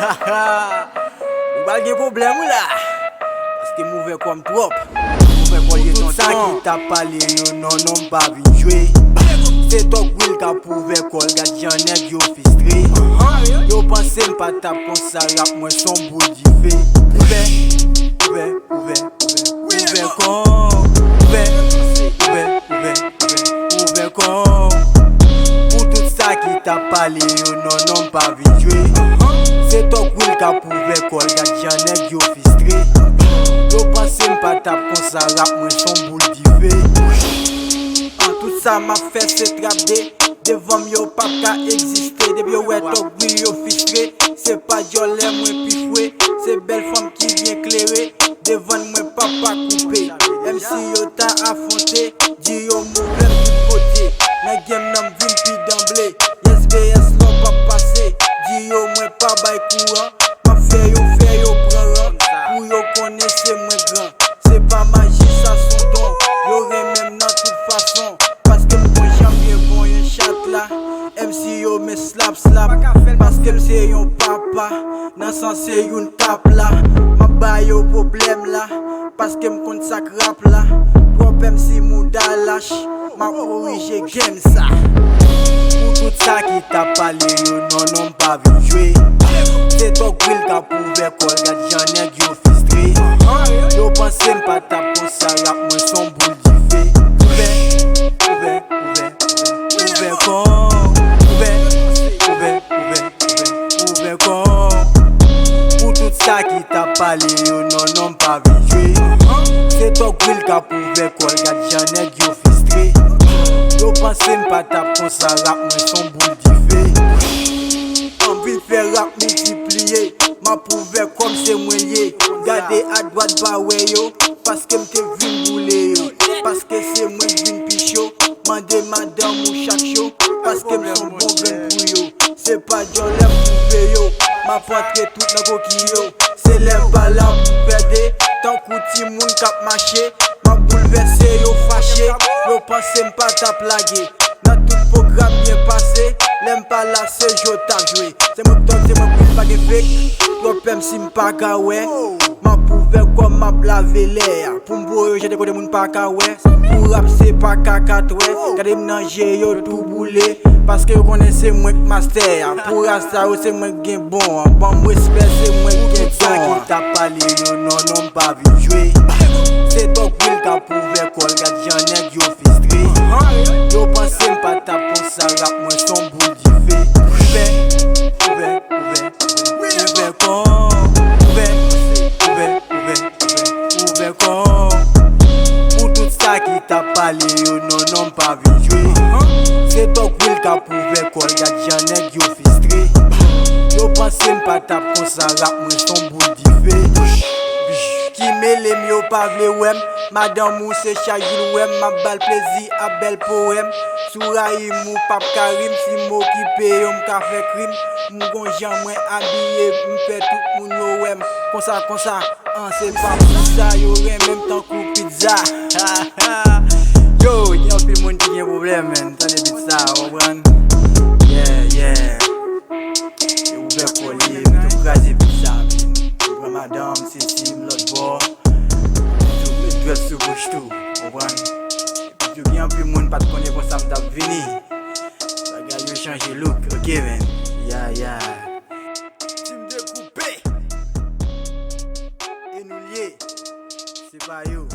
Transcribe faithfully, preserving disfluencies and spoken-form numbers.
Ou pral gen pwoblèm wi la. Paske m ouvè kò m twòp. M ouvè kò l ye tonton. Pou tout sa ki t ap pale yo, non, non, m pa vin jwe. Se Thug Will k ap ouvè kò l, gad jan nèg yo fistre. Yo panse m pa t ap konsa, rap mwen s on boul dife. Ouvè, ouvè, ouvè, ouvè, ouvè kò. Ouvè, ouvè, ouvè, ouvè, ouvè kò. Pou tout sa ki t ap pale yo, non, non, m pa vin jwe. Se Thug Will k ap ouvè kò l, gad jan nèg yo fistre. Yo panse m pa t ap konsa, rap mwen s on boul dife. An, tout sa m ap fè se trap de. Devan m yo p ap ka egziste. Depi yo wè Thug Will yo fistre. Se pa djòlè mwen pi fre. Se bèl fanm ki byen klere. Devan mwen p ap pa koupe. M C yo ta afwonte. Di yo m ouvè m tout kote. Nan game nan m vin pi danble. Yes, B S lò p ap pase. Di yo mwen pa bay kouran. M ap fè yo fè yo pran ran. Pou yo konnen se mwen gran. Se pa maji, sa s on don. Yo renmen m nan tout fason. Paske m gon jan byen bon yon chat la. M C yo men slap slap. Paske m se yon papa. Nan sans se youn k ap la. M ap ba yo pwoblèm la. Paske m konn sa k rap la. Twòp M C mouda lach. M ap korije game sa. Pou tout sa ki t ap pale yo, non, non, m pa vin jwe. Se Thug Will k ap ouvè kò l, gad jan nèg yo fistre. Yo panse m pa t ap konsa, rap mwen s on boul dife. Ouvè, ouvè, ouvè, ouvè, ouvè kò. Ouvè, ouvè, ouvè, ouvè, ouvè kò. Pou tout sa ki t ap pale yo, non, non, m pa vin jwe. Se Thug Will k ap ouvè kò l, gad jan nèg yo fistre. Yo panse m pa t ap konsa, rap mwen s on boul dife. Anvi fè rap miltipliye. M ap ouvè kòm se mwen l ye. Gade adwat pa wè yo. Paske m te vin boule yo. Paske se mwen k vin pi cho. Mande madanm ou chak cho. Paske m s on bon grenn pou yo. Se pa djòlè m twouve yo. M ap antre tout nan koki yo. Se lè m pa la pou pède. Tankou timoun k ap mache. M ap boulvèse yo fache. Yo panse m pa t ap lage. Nan tout pwogram byen pase. Lè m pa la se jwe t ap jwe. Se mwen k tòl, se mwen k win, pa gen fake. Twòp M C m pa ka wè. M ap ouvè kò m, m ap lave lè a. Pou m voye yo jete kote moun pa ka wè. Pou rap se pa kakatwè. Gade m nan je yo tou boule. Paske yo konnen se mwen k mastè a. Pou rasta yo se mwen k gen bon an. Ban m respè, se mwen k gen ton an. Pou tout sa ki t ap pale yo, non, non, m pa vin jwe. Se Thug Will k ap ouvè kò l, gad jan nèg yo fistre. Yo panse m pa t ap konsa, rap mwen s on boul dife. Ouvè, ouvè, ouvè, ouvè kò. Ouvè, ouvè, ouvè, ouvè, ouvè kò. Pou tout sa ki t ap pale yo, non, non, m pa vin jwe. Se Thug Will k ap ouvè kò l, gad jan nèg yo fistre. Yo panse m pa t ap konsa, rap mwen s on boul dife. Ki mele m, yo pa vle wè m. Madanm ou se chak jou l wè m, m ap ba l plezi ak bèl powèm. Si w rayi m, ou p ap ka ri m. Si m okipe yo, m ka fè krim. M gon jan mwen abiye, m fè tout moun yo wè m. Konsa, konsa, an, se pa pou sa yo renmen m tankou pizza. Yo, gen anpil moun ki gen pwoblèm, man. Tande beat sa, w konprann? Yeah, yeah. E ouvè kò li, m tou kraze pizza, man. Yo pran madanm, sesi, m lòt bò. M tou met dwèt sou bouch tou, w konprann? Epi tou gen anpil moun pa t konnen konsa m t ap vini. Bagay yo chanje look, ok, man. Ya, ya. Team Dekoupe. E nou l ye. Se pa yo.